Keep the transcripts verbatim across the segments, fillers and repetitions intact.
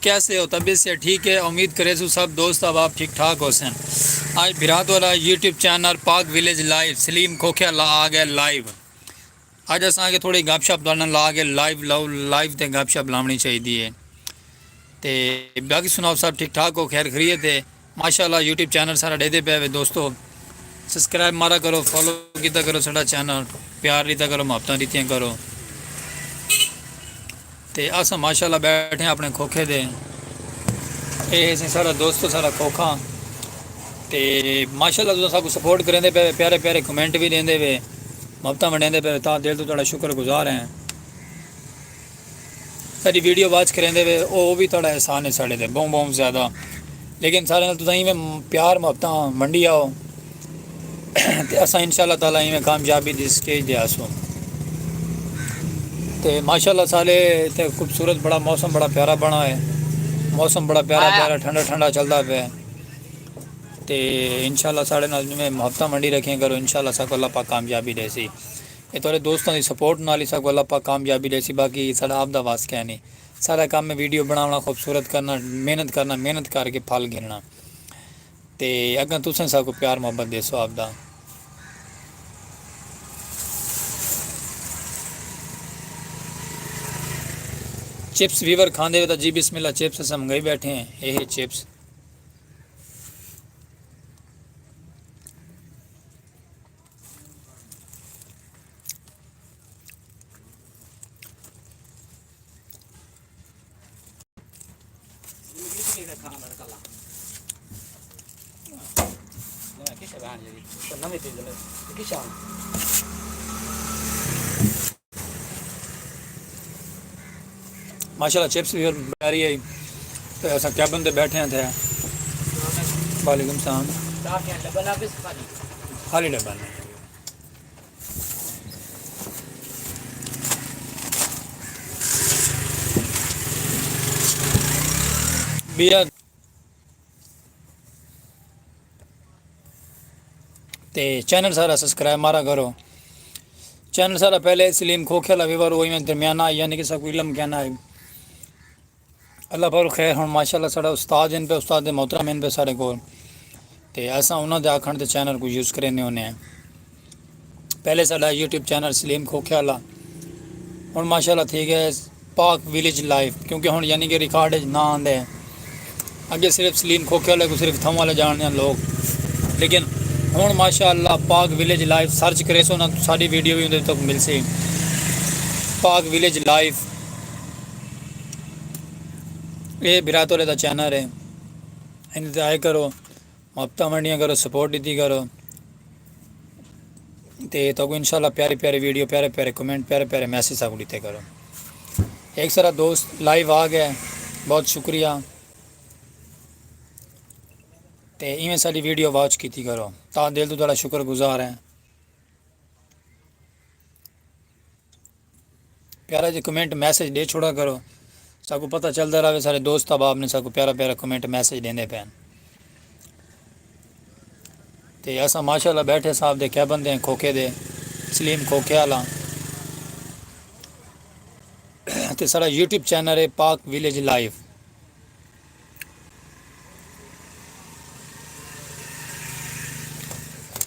کیسے ہو؟ طبیعت سے ٹھیک ہے؟ امید کریسوں سب دوست احباب ٹھیک ٹھاک ہوسن۔ اڄ بھرات والا یوٹیوب چینل پاک ولیج لائیو، سلیم کھوکھے آلا آ ڳئے لائیو۔ اڄ اساں کے تھوڑی گپ شپ تہاݙے نال لا کے لائیو لاؤ، لائیو تے گپ شپ لاوݨی چاہیدی ہے۔ تے باقی سݨاؤ، سب ٹھیک ٹھاک ہو؟ خیر خیریت ہے؟ ماشاءاللہ یوٹیوب چینل سارا ݙیہدے پئے وے دوستو، سبسکرائب مارا کرو، فالو کیتا کرو ساݙا چینل، پیار ݙتا کرو، محبتاں ݙتیاں کرو۔ تے اساں ماشاءاللہ ٻیٹھے ہیں اپݨے کھوکھے دے۔ اے ہے سارا دوستو، سارا کھوکھا۔ تے ماشاءاللہ تساں ساکوں سپورٹ کریندے پئے، پیارے پیارے کمنٹ وی ݙیندے وے، محبتاں ونڈیندے پئے، تاں دل توں تہاݙا شکر گزار ہیں۔ ساݙی ویڈیو واچ کریندے وے، او وی تہاݙا احسان ہے ساݙے تے، ٻہوں ٻہوں زیادہ۔ لیکن سارے نال تساں ایویں پیار محبتاں ونڈی آؤ تے اساں انشاءاللہ تعالیٰ ایویں کامیابی دی سٹیج تے آسوں۔ تے ماشاءاللہ سارے تے خوبصورت، بڑا موسم بڑا پیارا بݨا ہے، موسم بڑا پیارا پیارا ٹھنڈا ٹھنڈا چلدا پئے۔ تے انشاءاللہ ساݙے نال جیویں محبتاں ونڈی رکھیں کرو، انشاءاللہ ساکوں اللہ پاک کامیابی ݙیسی۔ اے تہاݙے دوستاں دی سپورٹ نال ہی ساکوں اللہ پاک کامیابی ݙیسی، باقی ساݙا آپ دا وس کائنی۔ ساݙا کم ہے ویڈیو بݨاوݨا، خوبصورت کرݨا، محنت کرݨا، محنت کر کے پھل گھنݨا۔ تے اڳاں تساں ساکوں پیار محبت ݙیسو آپ دا۔ چپس ویور کھاندے وے تاں جی بسم اللہ، چپس اساں منگائی ٻیٹھے ہیں، اے ہے چپس۔ ماشاءاللہ چپس وی پیاری ہے۔ تے اساں کیبن تے ٻیٹھے ہیں تھے۔ وعلیکم السلام۔ خالی ڈبہ نہیں۔ بیا۔ تے چینل سارا سبسکرائب مارا کرو۔ چینل سارا پہلے سلیم کھوکھے والا ویور، وہ ایویں درمیانہ، یعنی کہ ساکوں علم کہنا ہے۔ اللہ پاک خیر، ہݨ ماشاءاللہ ساݙا استاد ہن پئے، استاد محترم ہن پئے ساݙے کول۔ تے اساں انہاں دے آکھݨ تے چینل کوں یوز کریندے ہوندے ہیں۔ پہلے ساݙا یوٹیوب چینل سلیم کھوکھے والا، ہݨ ماشاءاللہ تھی ڳئے پاک ولیج لائف، کیونکہ ہݨ یعنی کہ ریکارڈ وچ ناں آندے ہیں۔ اڳے صرف سلیم کھوکھے والے کوں صرف تھوں والے ڄاݨدے ہن لوگ، لیکن ہݨ ماشاءاللہ پاک ولیج لائف سرچ کریسو نا، ساݙی ویڈیو وی اوندے تک ملسی۔ پاک ولیج لائف، اے بھرات والے دا چینل ہے، ایندے تے آئے کرو، محبتاں ونڈیاں کرو، سپورٹ ݙتی کرو۔ تے تہاکوں انشاءاللہ پیاری پیاری ویڈیو، پیارے پیارے کمنٹ، پیارے پیارے میسج ساکوں ݙتے کرو۔ ہک سارا دوست لائیو آ ڳئے، بہت شکریہ۔ تے ایویں ساݙی ویڈیو واچ کیتی کرو، تہاݙے دل توں تہاݙا شکر گزار ہیں۔ پیارا جی کمنٹ میسج ݙے چھوڑا کرو، ساکوں پتہ چلدا رہے، سارے دوست احباب نے ساکوں پیارا پیارا کمنٹ میسج ݙیندے پئے ہن۔ تے اساں ماشاءاللہ ٻیٹھے صاحب دے کیبن دے کھوکھے دے، سلیم کھوکھے والا۔ تے ساݙا یوٹیوب چینل ہے پاک ولیج لائف۔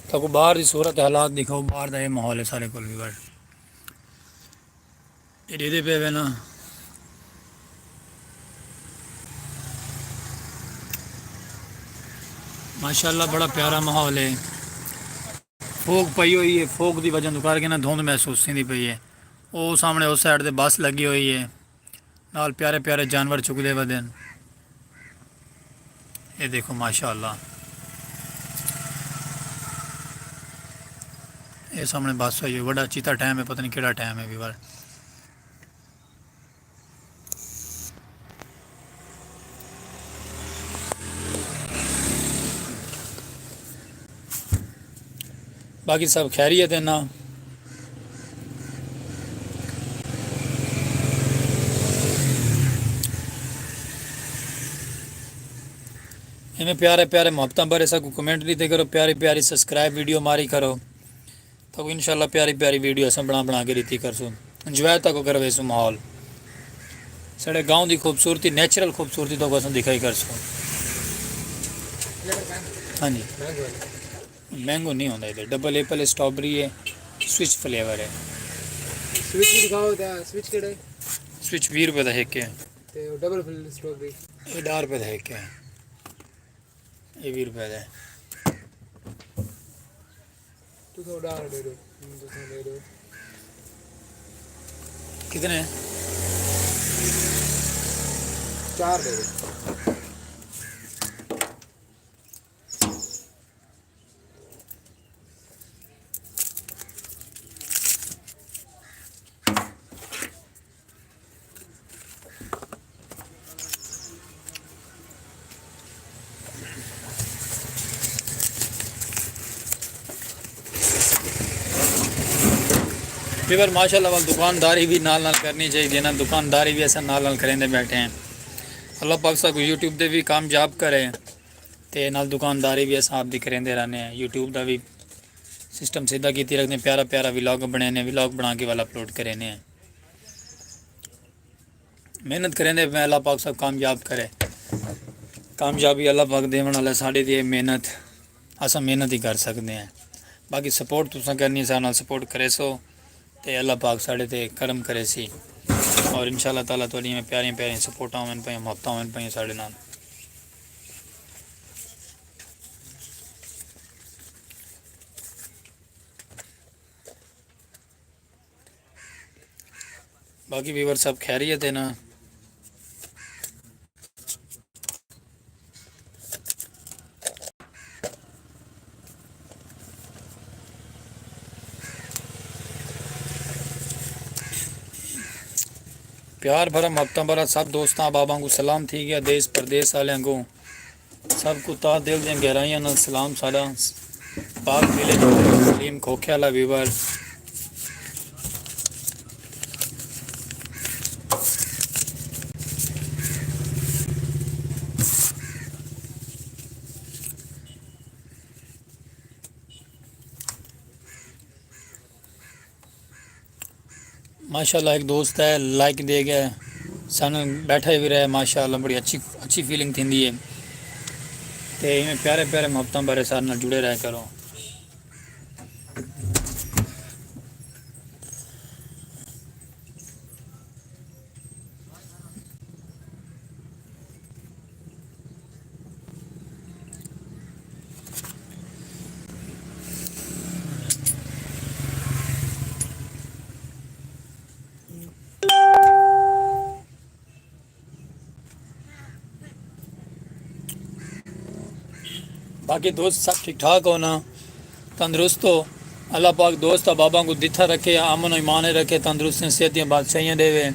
تہاکوں باہر دی صورت حالات ݙکھاؤ، باہر دا اے ماحول ہے سارے کول وی بس۔ اے ݙیہدے پئے وے نا۔ ماشاءاللہ بڑا پیارا ماحول ہے۔ فوگ پئی ہوئی ہے، فوگ دی وجہ توں کر کے نا دھند محسوس تھیندی پئی ہے۔ او سامݨے اس سائیڈ تے بس لڳی ہوئی ہے۔ نال پیارے پیارے جانور چڳدے ودن۔ اے ݙیکھو ماشاءاللہ۔ اے سامݨے بس ہوئی ہے، وݙا چیتا ٹائم ہے، پتہ نہیں کیڑھا ٹائم ہے ویور۔ باقی سب خیریت ہے نا؟ ایویں پیارے پیارے محبتاں بھرے ساکوں کمنٹ ݙتے کرو، پیاری پیاری سبسکرائب ویڈیو ماری کرو۔ تہاکوں انشاءاللہ پیاری پیاری ویڈیو اساں بݨا بݨا کے ݙتی کرسوں، انجوائے تہاکوں کرویسوں ماحول۔ ساڑے گاؤں دی خوبصورتی، نیچرل خوبصورتی تو بس دکھائی کر سو۔ ہاں جی، مینگو نہیں ہوتا ادھر، ڈبل ایپل ہے، اسٹرابری ہے، سوئچ فلیور ہے۔ سوئچ بھی دکھاؤ، تے سوئچ کیڑا ہے؟ سوئچ ویہہ روپے دا ہک ہے۔ تے ڈبل فل اسٹرابری؟ یہ ݙاہ روپے دا ہک ہے۔ یہ ویہہ روپے دا ہے۔ تساں ݙاہ ݙے ݙیو، ہوں، تساں ݙے ݙیو۔ کتنے؟ چار ݙے ݙیو۔ ویور، ماشاءاللہ وال دکانداری بھی نال نال کرنی چاہیے نا، دکانداری بھی ایسا نال نال کریندے بیٹھے ہیں۔ اللہ پاک ساکوں یوٹیوب دے بھی کامیاب کرے، تے نال دکانداری بھی ایسا آپ دی کریندے رہنے ہیں۔ یوٹیوب دا بھی سسٹم سیدھا کیتی رکھدے ہیں، پیارا پیارا ولاگ بنینے، ولاگ بنا کے وال اپلوڈ کرینے ہیں۔ محنت کریندے پئے، اللہ پاک سب کامیاب کرے۔ کامیابی اللہ پاک دیوݨ والا، ساݙے دی محنت، اساں محنت ہی کر سکدے ہیں۔ باقی سپورٹ تساں کرنی، ساݙے نال سپورٹ کریسو تے اللہ پاک ساݙے تے کرم کریسی۔ اور ان شاء اللہ تعالیٰ تہاݙیاں پیاریاں پیاریاں سپورٹاں ہوون پئیاں، محبتاں ہوون پئیاں ساݙے نال۔ باقی ویور سب خیریت ہے نا؟ پیار بھرا، محبتاں بھرا سب دوستاں احباباں کوں سلام تھی ڳیا، دیس پردیس آلیاں کوں۔ سب کوں تہہ دل دیاں گہرائیاں نال سلام ساݙا۔ پاک ویلیج سلیم کھوکھے والا ویور۔ ماشاءاللہ ہک دوست ہے لائک دے ڳئے، سن بیٹھا بھی رہے، ماشاءاللہ بڑی اچھی اچھی فیلنگ تھیندی ہے۔ تے ایویں پیارے پیارے محبتاں بارے سارے نال جڑے رہے کرو۔ باقی دوست سب ٹھیک ٹھاک ہو نا؟ تندرست ہو؟ اللہ پاک دوست احباباں کوں ݙتھا رکھے، امن و ایمان رکھے، تندرستیاں صحت دیاں بادشاہیاں ݙیوے۔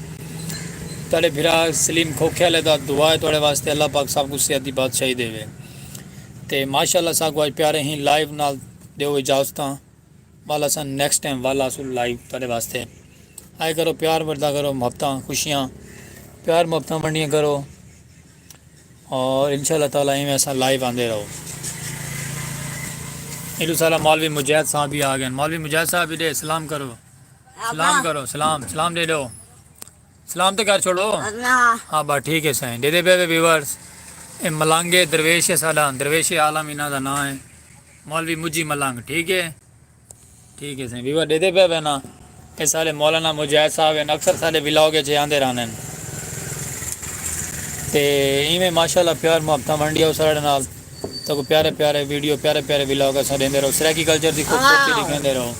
تہاݙے بھرا سلیم کھوکھے والے دا دعا ہے تہاݙے واسطے، اللہ پاک سب کوں صحت دی بادشاہی ݙیوے۔ تے ماشاءاللہ ساکوں اڄ پیارے ہیں لائیو نال ݙیو اجازتاں۔ والا سن نیکسٹ ٹائم والا سو لائیو تہاݙے واسطے۔ آئے کرو پیار وردا کرو، محبتاں، خوشیاں، پیار محبتاں ونڈیاں کرو۔ اور ان شاء اللہ تعالیٰ ایویں اساں لائیو آندے رہو۔ ایلو سارا مولوی مجاہد صاحب بھی آ گئے۔ مولوی مجاہد صاحب بھی ݙے سلام کرو۔ سلام کرو، سلام، سلام ݙے ݙو۔ سلام تے کر چھوڑو۔ ہاں بس ٹھیک ہے سائیں، ݙے دے پئے ویورز۔ اے ملنگ درویش ہے ساݙا، درویش عالم انہاں دا ناں ہے۔ مولوی مجی ملنگ، ٹھیک ہے؟ ٹھیک ہے سائیں، ویور ݙیندے پئے وے نا۔ اے سارے مولانا مجاہد صاحب ہیں، اکثر سارے ولاگ وچ آندے رہندے ہیں۔ تے ایویں ماشاءاللہ پیار محبتاں ونڈیا سارے نال۔ تاکو پیارے پیارے ویڈیو، پیارے پیارے ولاگ اساں ݙیندے رہو، سرائیکی کلچر دی خوبصورتی ݙکھیندے رہو۔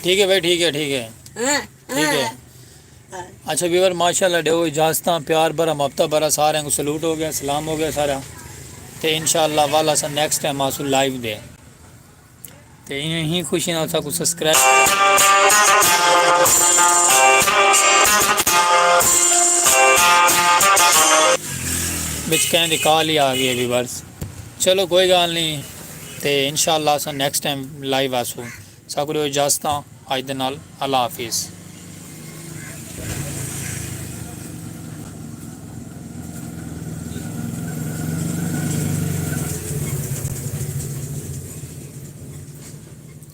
ٹھیک ہے بھائی، ٹھیک ہے، ٹھیک ہے۔ ٹھیک ہے۔ اچھا ویور، ماشاءاللہ ݙیو اجازتاں، پیار بھرا، محبتہ بھرا، سارے کوں سلوٹ ہو گیا، سلام ہو گیا سارا۔ تے انشاءاللہ والا سا نیکسٹ ٹائم آسو لائیو دے۔ تے ایویں ہی خوشی نال ساکوں سبسکرائب۔ وچ کہیں دی کال ہی آ گئی ہے ویورز۔ چلو کوئی گال نہیں، تے انشاءاللہ اساں نیکسٹ ٹائم لائیو آسوں۔ ساکوں ݙیو اجازتاں، اڄ دے نال اللہ حافظ۔